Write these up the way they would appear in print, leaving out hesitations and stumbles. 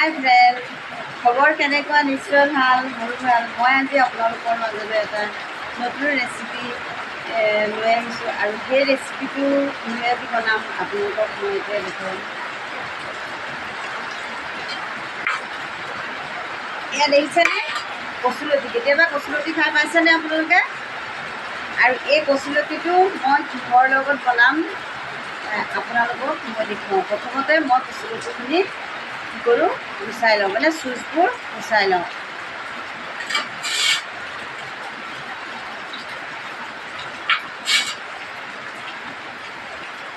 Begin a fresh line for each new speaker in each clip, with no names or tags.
হাই friend, খবৰ কেনেকুৱা? নিশ্চয় ভাল, মোৰো ভাল। মই আজি আপোনালোকৰ মাজলৈ এটা নতুন ৰেচিপি লৈ আহিছোঁ আৰু সেই ৰেচিপিটো মই আজি বনাম, আপোনালোকক মই এতিয়া দেখুৱাম। এয়া দেখিছেনে কচুলতি? কেতিয়াবা কচুলতি খাই পাইছেনে আপোনালোকে? আৰু এই কচুলতিটো মই কিহৰ লগত বনাম আপোনালোকক মই দেখুৱাওঁ। প্ৰথমতে মই কচুলতিখিনি কি কৰোঁ, গুচাই লওঁ, মানে চুচবোৰ গুচাই লওঁ।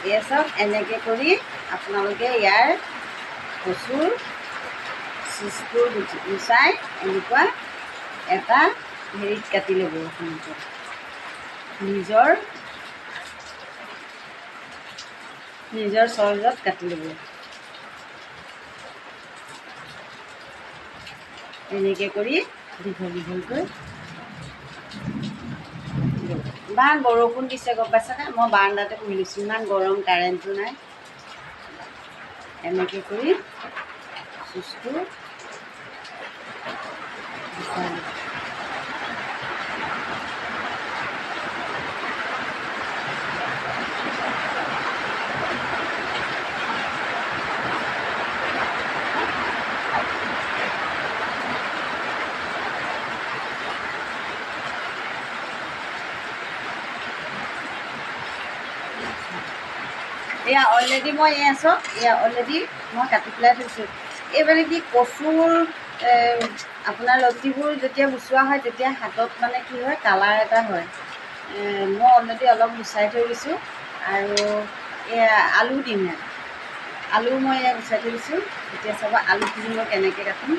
এয়া চাওক, এনেকৈ কৰি আপোনালোকে ইয়াৰ কচুৰ চুচবোৰ গুচাই এনেকুৱা এটা হেৰিত কাটি ল'ব। আপোনালোকে নিজৰ নিজৰ চইজত কাটি ল'ব। এনেকৈ কৰি দীঘল দীঘলকৈ। ইমান বৰষুণ দিছে, গম পাইছেনে? মই বাৰাণ্ডাতে বহি লৈছোঁ, ইমান গৰম, কাৰেণ্টটো নাই। এনেকৈ কৰি চুচটো গুচাই ল'ব। এয়া অলৰেডি মই এয়া চাওক, এয়া অলৰেডি মই কাটি পেলাই থৈছোঁ। এই মানে কি, কচুৰ আপোনাৰ লতিবোৰ যেতিয়া গুচোৱা হয় তেতিয়া হাতত মানে কি হয়, কালাৰ এটা হয়। মই অলৰেডি অলপ গুচাই থৈ দিছোঁ। আৰু এয়া আলু দিম, ইয়াত আলু মই এয়া গুচাই থৈ দিছোঁ। এতিয়া চাব আলুখিনি মই কেনেকৈ কাটিম।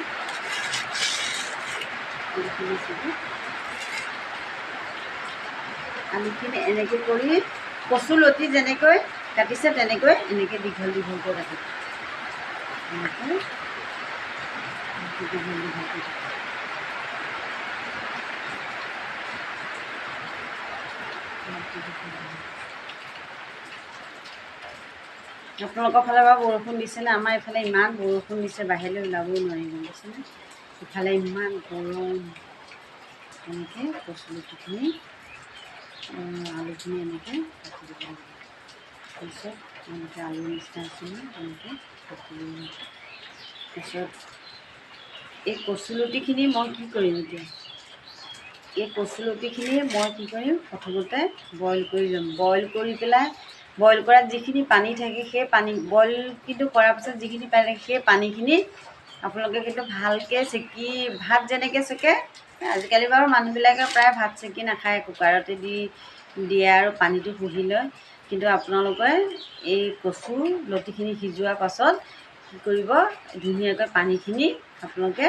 আলুখিনি এনেকৈ কৰি কচু লতি যেনেকৈ কাটিছে তেনেকৈ এনেকৈ দীঘল দীঘলকৈ কাটিব। এনেকৈ দীঘল দীঘলকৈ। আপোনালোকৰ ফালে বাৰু বৰষুণ দিছেনে? আমাৰ এইফালে ইমান বৰষুণ দিছে, বাহিৰলৈ ওলাবই নোৱাৰি, গম পাইছেনে? ইফালে ইমান গৰম। এনেকৈ কচুলতিখিনি আলুখিনি এনেকৈ কাটি দিব লাগিব। তাৰপিছত এনেকৈ আলুৰ নিচিনা আছে নহয়, তেনেকৈ কাটি দিব। তাৰপিছত এই কচুলতিখিনি মই কি কৰিম এতিয়া, এই কচুলতিখিনি মই কি কৰিম, প্ৰথমতে বইল কৰি ল'ম। বইল কৰি পেলাই, বইল কৰাত যিখিনি পানী থাকে সেই পানী, বইল কিন্তু কৰাৰ পিছত যিখিনি পানী থাকে সেই পানীখিনি আপোনালোকে কিন্তু ভালকৈ চেকি, ভাত যেনেকৈ চেকে, আজিকালি বাৰু মানুহবিলাকে প্ৰায় ভাত চেকি নাখায়, কুকাৰতে দি দিয়ে আৰু পানীটো শুহি লয়। কিন্তু আপোনালোকে এই কচু লতিখিনি সিজোৱাৰ পাছত কি কৰিব, ধুনীয়াকৈ পানীখিনি আপোনালোকে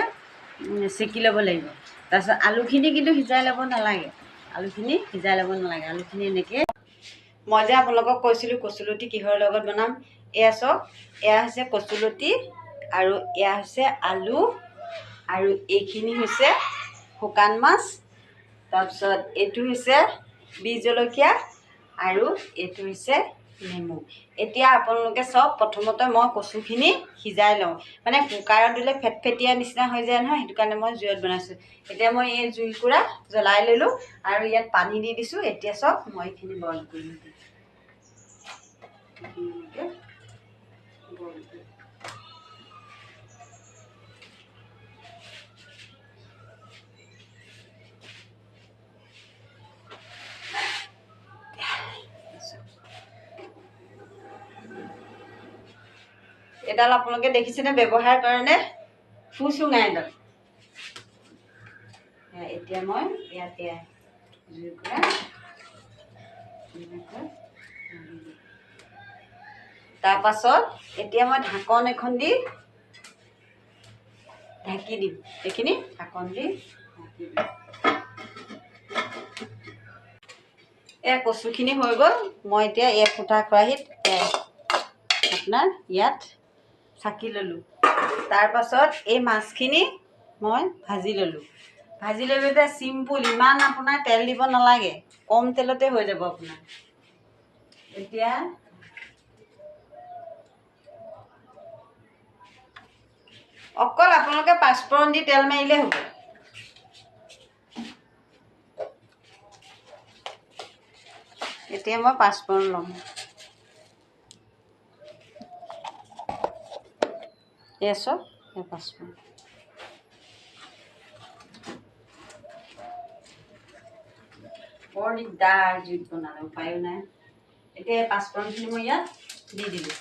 চেকি ল'ব লাগিব। তাৰপিছত আলুখিনি কিন্তু সিজাই ল'ব নালাগে, আলুখিনি সিজাই ল'ব নালাগে। আলুখিনি এনেকৈ, মই যে আপোনালোকক কৈছিলোঁ কচুলতি কিহৰ লগত বনাম, এয়া চাওক, এয়া হৈছে কচুলতি আৰু এয়া হৈছে আলু আৰু এইখিনি হৈছে শুকান মাছ, তাৰপিছত এইটো হৈছে বিহ জলকীয়া আৰু এইটো হৈছে নেমু। এতিয়া আপোনালোকে চাওক, প্ৰথমতে মই কচুখিনি সিজাই লওঁ। মানে কুকাৰত দিলে ফেটফেটীয়া নিচিনা হৈ যায় নহয়, সেইটো কাৰণে মই জুইত বনাইছোঁ। এতিয়া মই এই জুইকুৰা জ্বলাই ল'লোঁ আৰু ইয়াত পানী দি দিছোঁ। এতিয়া চাওক মই এইখিনি বইল কৰিম। বইল কৰিম। এডাল আপোনালোকে দেখিছেনে ব্যৱহাৰ কৰেনে? ফুচুঙা এডাল। এতিয়া মই ইয়াতে জুইকুৰা তাৰপাছত এতিয়া মই ঢাকন এখন দি ঢাকি দিম। এইখিনি ঢাকন দি ঢাকি দিম। এয়া কচুখিনি হৈ গ'ল। মই এতিয়া এই ফুটা খৰাহীত আপোনাৰ ইয়াত চাকি ল'লোঁ। তাৰপাছত এই মাছখিনি মই ভাজি ল'লোঁ। ভাজি লৈ পেলাই চিম্পুল, ইমান আপোনাৰ তেল দিব নালাগে, কম তেলতে হৈ যাব আপোনাৰ। এতিয়া অকল আপোনালোকে পাঁচফোৰণ দি তেল মাৰিলেই হ'ব। এতিয়া মই পাঁচফোৰণ ল'ম। এয়া চব এই পাঁচফোৰণ। বৰ দিগদাৰ জুইত বনালে, উপায়ো নাই। এতিয়া এই পাঁচফোৰণখিনি মই ইয়াত দি দিলোঁ।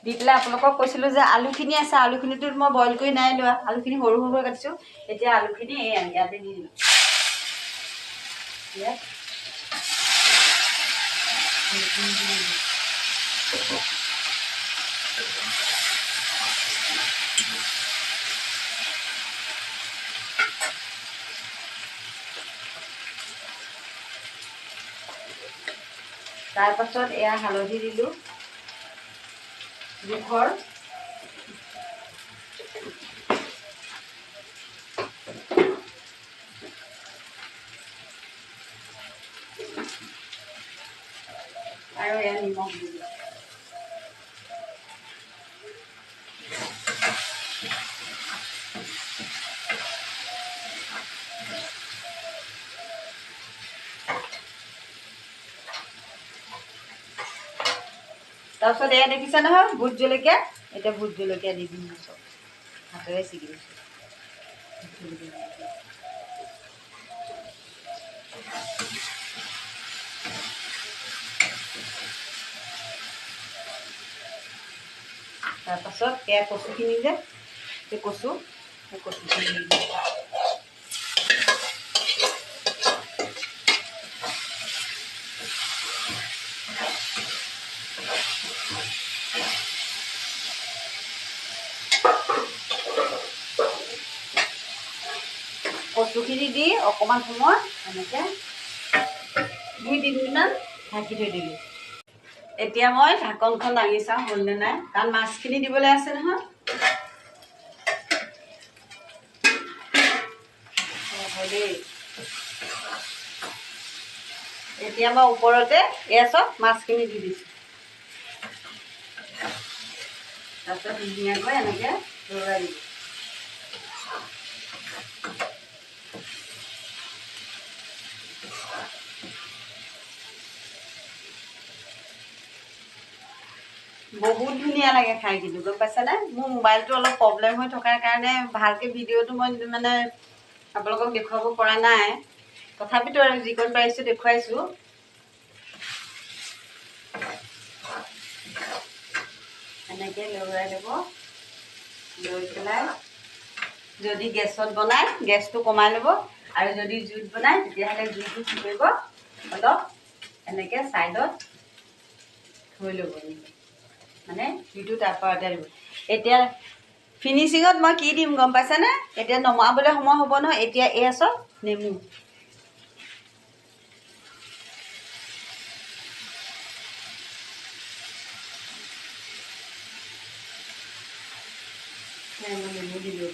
দি পেলাই আপোনালোকক কৈছিলোঁ যে আলুখিনি আছে, আলুখিনিতো মই বইল কৰি নাই লোৱা, আলুখিনি সৰু সৰুকৈ কাটিছোঁ। এতিয়া আলুখিনি এই ইয়াতে দি দিলোঁ। ইয়াত তাৰপাছত এয়া হালধি দিলোঁ জোখৰ। আৰু এয়া নিমখ দিলোঁ। তাৰপিছত এয়া দেখিছে নহয় ভোট জলকীয়া, এতিয়া ভোট জলকীয়া দি দিম। চব হাতেৰে ছিগি দিছোঁ। তাৰপাছত এয়া কচুখিনি যে, এই কচু, এই কচুখিনি দি দিম। কচুখিনি দি অকণমান সময় এনেকৈ 2-3 মিনিটমান ঢাকি থৈ দিলোঁ। এতিয়া মই ঢাকনখন দাঙি চাওঁ হ'লনে নাই, কাৰণ মাছখিনি দিবলৈ আছে নহয়। হ'লেই। এতিয়া মই ওপৰতে এয়া চব মাছখিনি দি দিছোঁ। তাৰপিছত ধুনীয়াকৈ এনেকৈ লৰাই দিলোঁ। বহুত ধুনীয়া লাগে খাই কিন্তু, গম পাইছেনে? মোৰ মোবাইলটো অলপ প্ৰব্লেম হৈ থকাৰ কাৰণে ভালকৈ ভিডিঅ'টো মই মানে আপোনালোকক দেখুৱাব পৰা নাই, তথাপিতো আৰু যিকণ পাৰিছোঁ দেখুৱাইছোঁ। এনেকৈ লৰাই ল'ব, লৈ পেলাই যদি গেছত বনায় গেছটো কমাই ল'ব, আৰু যদি জুইত বনায় তেতিয়াহ'লে জুইটো কি কৰিব, অলপ এনেকৈ ছাইডত থৈ ল'ব, মানে জুইটো তাৰপৰা আঁতৰাই দিব। এতিয়া ফিনিচিঙত মই কি দিম গম পাইছেনে? এতিয়া নমাবলৈ সময় হ'ব নহয়। এতিয়া এয়া চব নেমু, নেমু দিলোঁ।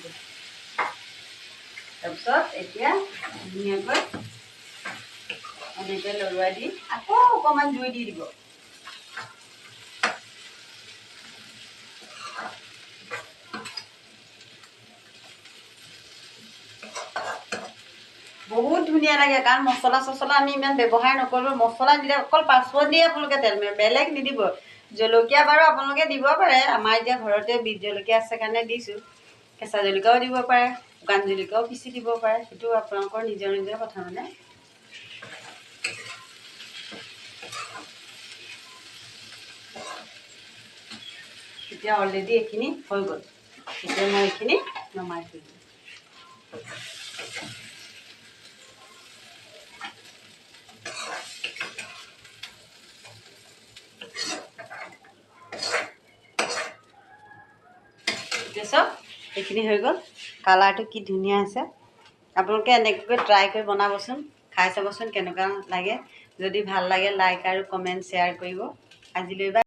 তাৰপিছত এতিয়া ধুনীয়াকৈ এনেকৈ লৰোৱাই দি আকৌ অকণমান জুই দি দিব। বহুত ধুনীয়া লাগে, কাৰণ মছলা চছলা আমি ইমান ব্যৱহাৰ নকৰোঁ। মছলা নিদিলে অকল পাঁচফোৰণ দিয়ে আপোনালোকে তেল মাৰে, বেলেগ নিদিব। জলকীয়া বাৰু আপোনালোকে দিব পাৰে, আমাৰ এতিয়া ঘৰতে বিট জলকীয়া আছে কাৰণে দিছোঁ। কেঁচা জলকীয়াও দিব পাৰে, শুকান জলকীয়াও পিচি দিব পাৰে, সেইটো আপোনালোকৰ নিজৰ নিজৰ কথা মানে। এতিয়া অলৰেডি এইখিনি হৈ গ'ল, এতিয়া মই এইখিনি নমাই থৈ দিম। এতিয়া চব এইখিনি হৈ গ'ল। কালাৰটো কি ধুনীয়া আছে। আপোনালোকে এনেকৈ ট্ৰাই কৰি বনাবচোন, খাই চাবচোন কেনেকুৱা লাগে। যদি ভাল লাগে লাইক আৰু কমেণ্ট শ্বেয়াৰ কৰিব। আজিলৈ বাই।